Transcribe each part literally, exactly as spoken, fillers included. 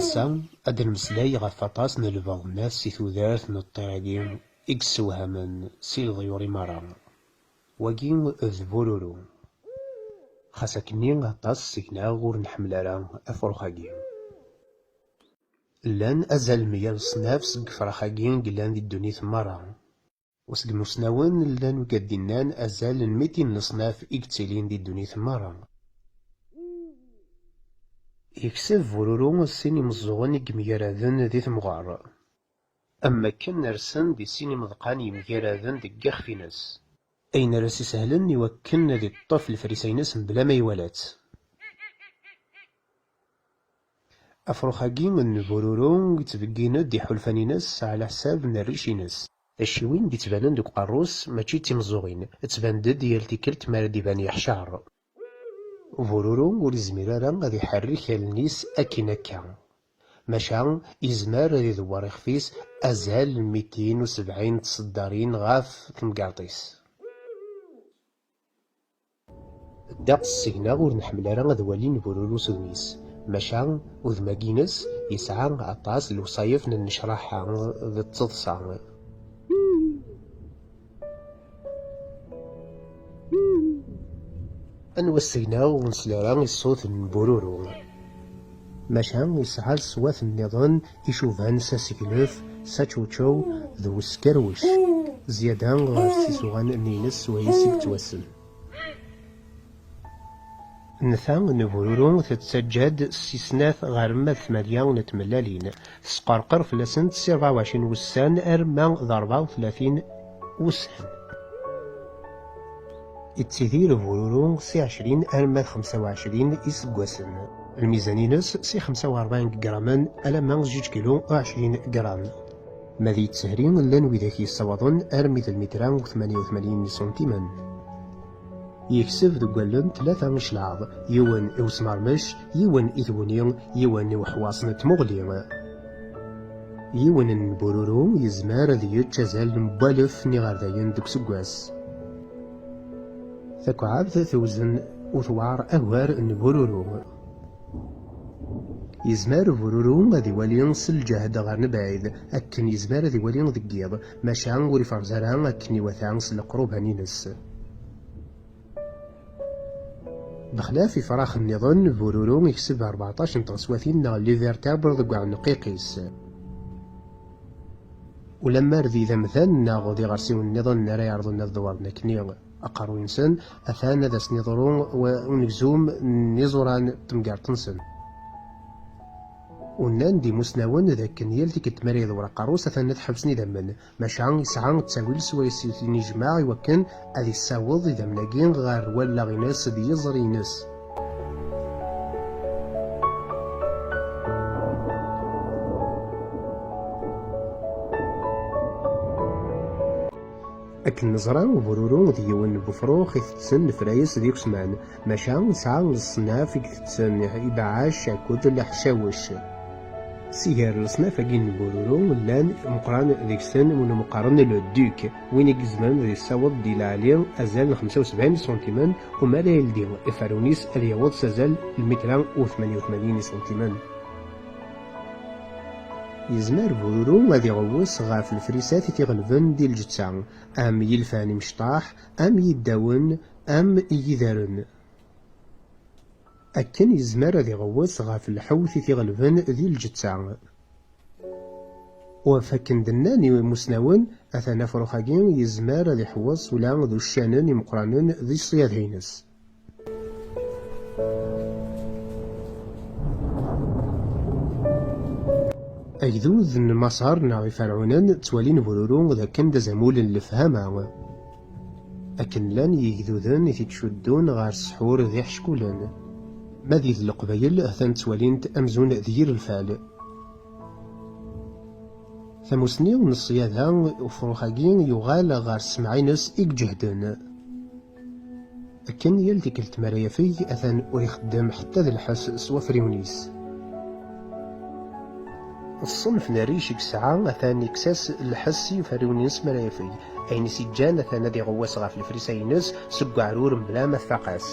Ass-a, ad d-nemmeslay ɣef waṭas n lbeɣnat si tudert n ṭṭir-agi i yessewhamen si leḍyur i merra. Wagi d bururu. Xas akkenni, aṭas seg-neɣ ur nḥemmel ara afrux-agi. Llan azal n meyya leṣnaf seg yifrax-agi i yellan di ddunit merra. U seg imusnawen, llan wigad d-innan azal n mitin leṣnaf i yettilin di ddunit merra. Yekseb bururu sin imeẓẓuɣen i yemgaraden di temɣer. Am wakken rsen di sin imeḍqan yemgaraden deg yixef-ines. Ayen ara s-isehlen i wakken ad iṭṭef lefrisa-ines mebla ma iwala-tt. Afrux-agi n bururu yettbeggin-d iḥulfan-ines ɛla ḥsab n rric-ines. Tacciwin d-ittbanen deg uqerru-s mačči d timeẓẓuɣin, ttban-d yal tikkelt mi ara d-iban yeḥcer. Bururu ur izmir ara ad iḥerrek allen-is akken akka. Maca, izmer ad idewwer ixef-is azal n mitin u sebɛin tseddarin ɣef temgerḍt-is. Ddeqs seg-neɣ ur nḥemmel ara ad walin bururu s udem-is, maca udem-agi-ines yesɛa aṭas n lewṣayef n nnecraḥa d tteḍsa. Anwa seg-neɣ ur nsel ara i ṣṣut n bururu? Maca yesɛa leṣwat nniḍen icuban s aseglef, s ačewčew d weskerwec, zyada ɣef isuɣan-nni-ines swayes i yettwassen. Nnta n bururu tettaǧǧa-d si snat ɣer ma d tmanya n tmellalin, tesqerqer fell-asent si rebɛa u ɛecrin wussan arma d rebɛa u tlatin wussan. Ittidir bururu si ɛecrin arma d xemsa u ɛecrin iseggasen. Lmizan-ines si xemsa u rebɛin gramen alamma zuǧ kilu u ɛecrin gram. Ma d yettehri, llan widak yessawaḍen armi d lmitra u tmanya u tmanyin iṣuntimen. Yekseb deg wallen tlata icelɛaḍ, yiwen i usmermec, yiwen i tguni, yiwen i uḥwaṣ n tmuɣli. Yiwen n bururu yezmer ad yečč azal n walef n yiɣerdayen deg useggas. Takɛabt tewzen u tewɛer agar n bururu. Yezmer bururu ad iwali s lǧehd ɣer lebɛid, akken yezmer ad iwali deg yiḍ, maca ur iferrez ara akken iwata s leqruban-ines. Bexlaf ifrax nniḍen, bururu ikseb rbeɛṭac n tɣeswatin neɣ les vertèbres deg uɛenqiq-is. Ulamma d idamdan neɣ d iɣersiwen nniḍen ara iɛerḍen ad dewwren akkenni aqerruy-nsen, atan ad asen-iḍru wa-, unegzum n iẓuran n temgerḍt-nsen. U nnan-d imusnawen d akken yal tikkelt mi ara iḍewwer aqerru-s, atan ad ḥebsen idammen, maca yesɛa ttawil swayes i ten-ijmeɛ i wakken ad yessaweḍ idammen-agi ɣer wallaɣ-ines d yiẓri-ines. Akken neẓra, bururu d yiwen n wefrux itetten lefrayes d ikesman, maca yesɛa leṣnaf i itetten ibeɛɛac akked leḥcawec. Si gar leṣnaf-agi n bururu, llan meqqran deg-sen win meqqaren le duc, win i izemren ad yessaweḍ di leɛli azal n xemsa u sebɛin iṣuntimen, u mi ara yeldi iferrun-is ad yaweḍ s azal n lmitra u tmanya u tmanyin iṣuntimen. Yezmer bururu ad iɣewwes ɣef lefrisat i t-iɣelben di lǧetta, am yilfan imecṭaḥ, am yiddawen, am igidaren. Akken yezmer ad iɣewwes ɣef lḥewt i t-iɣelben di lǧetta. U ɣef akken d-nnan imusnawen, atan afrux-agi yezmer ad iḥewweṣ ula d uccanen imeqqranen di ṣṣyada-ines. Agdud n Maṣer neɣ Iferɛunen ttwalin bururu d akken d azamul n lefhama. Akken llan yigduden i t-ittcuddun ɣer ssḥur d iḥeckulen. Ma di d Leqbayel, atan ttwalin-t amzun d yir lfal. Tamusni n ṣṣyada, ufrux-agi yuɣal ɣer ssmeɛ-ines i iǧehden. Akken yal tikkelt mi ara yafeg, atan ur ixeddem ḥetta d lḥess s wafriwen-is. Ṣṣenf n rric i yesɛa, atan ikkes-as lḥess i wafriwen-ines mi ara yafeg. Ayen i s-iǧǧan, atan ad iɣewwas ɣef lefrisa-ines seg uɛrur mebla ma tfaq-as.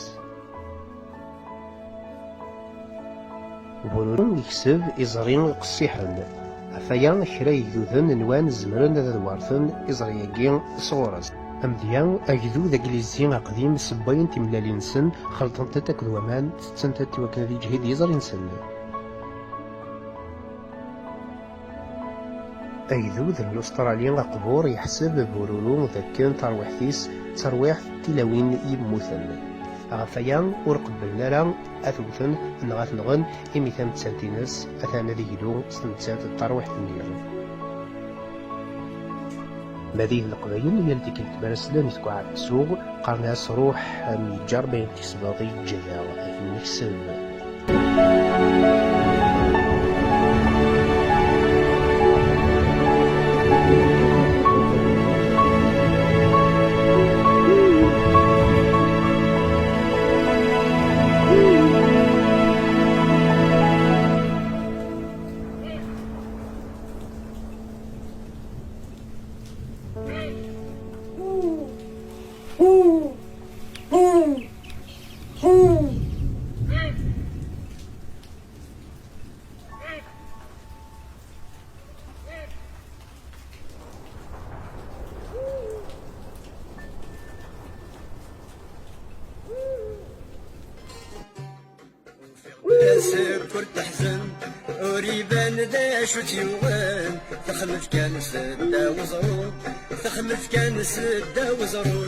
Bururu yekseb iẓri qessiḥen. Ɣef waya, kra n yigduden nwan zemren ad werten iẓri-agi sɣur-s. Amedya, agdud aglizi aqdim, ssewwayen timellalin-nsen, xelṭen-tent akked waman, tetten-tent iwakken ad yeǧhid yiẓri-nsen. Agdud n Lustrali aqbur yeḥseb Bururu d akken tarwiḥt-is d tarwiḥt n tilawin yemmuten. Ɣef waya, ur qebblen ara ad t-wten neɣ ad t-nɣen, imi tamettant-ines atan ad yeglu s tmettant n tarwiḥt-nni. Ma d Leqbayel, yal tikkelt mi ara slen i tkuɛert tsuɣ, qqaren-as: "Ruḥ, a m yeǧǧa Rebbi ayen tkesbeḍ i yeǧǧa-yaɣ, ad t-nekseb." Asek ur teḥzen, ur iban d acu tt-yuɣen. Texlef kan s ddaw uẓru, texlef kan s ddaw uẓru.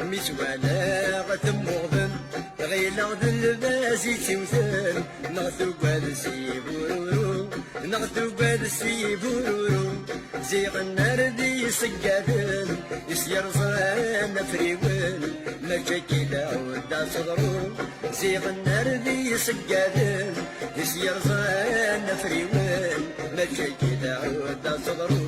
Mi tt-walaɣ temmuɣben, ɣileɣ d lbaz i tt-iwten, neɣ tugad si bururu, neɣ tugad si bururu. Ziɣen ar d iseggaden i s-yerẓan afriwen, mačči akka i tɛudda teḍru. Ziɣen ar d iseggaden i s-yerẓan afriwen, mačči akka i tɛudda teḍru.